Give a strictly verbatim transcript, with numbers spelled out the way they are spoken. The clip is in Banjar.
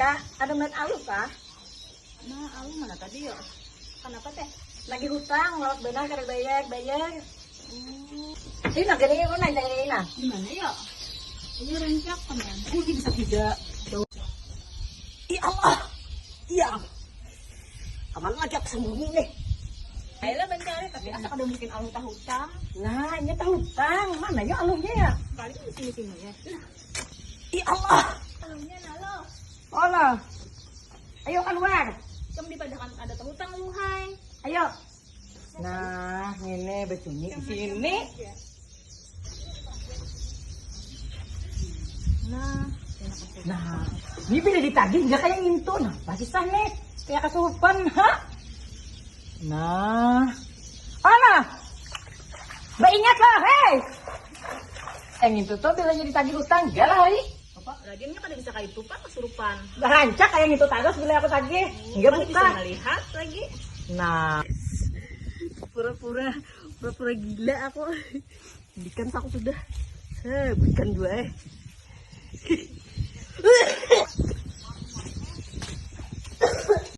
Ah, ada main alus kah? Nah, alus mana tadi ya? Kenapa teh? Lagi hutang, lawak benar kada bayar, bayar. Hmm. Ini gini pun nanya ini nah. Di mana ya? Ini rancak kan ya? Ini bisa tidak. Ya Allah. Ya. Kemana lagi aku sembunyi nih? Ayolah mencari, tapi asa kada mungkin alus tahutang. Nah, ini tahutang. Mana ya alusnya ya? Paling di sini-sini ya. Nah. Ya Allah. Alusnya nah lo. Allah. Ayo keluar. Kamu dipadakan ada tahutang lu hai. Ayo. Nah, ini becunyi di sini. Nah, nah, ini bila ditagih nggak kayak itu. Nah, pasti sah nih. Kayak kesurupan, ha? Nah. Alah. Mbak ingat lah, hei. Yang itu tuh bilanya ditagih utang, enggak lah, hai. Apa? Lagiannya kada bisa kayak itu, Pak, kesurupan. Rancak kayak itu terus bila aku tagih. Enggak. Mana bisa buka. Melihat lagi. Nah. Pura-pura, pura-pura gila aku. Ikan aku sudah. Heh, ikan dua eh.